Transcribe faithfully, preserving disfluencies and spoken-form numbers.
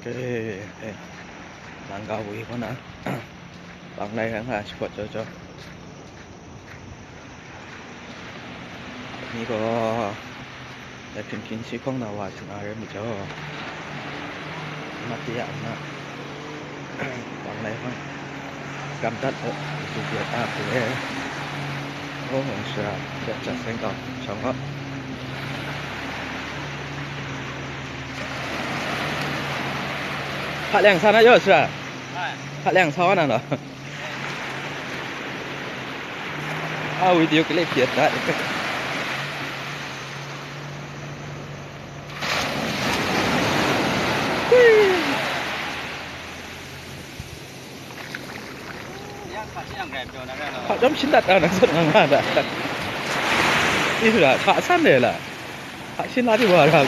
Eh, eh. Langga woi kaw na. Bang lai nga shapawt jaw jaw. Ni gaw, dai hpyen hkyin si hkawng na wa chana rai majaw, mat de ya nna, bang lai hkawng, gam dat awk, su pyi a hku e, o, mung sara, ya ja seng kau, shawng gaw. Hpa leng sa na yaw sara? Hpa leng sa wa na law? A, video clip hpyi dat. Hpa chyawm shin dat a, nang zawn nga nga da. Israel, hpa san de la. Hpa shin la di wa ra.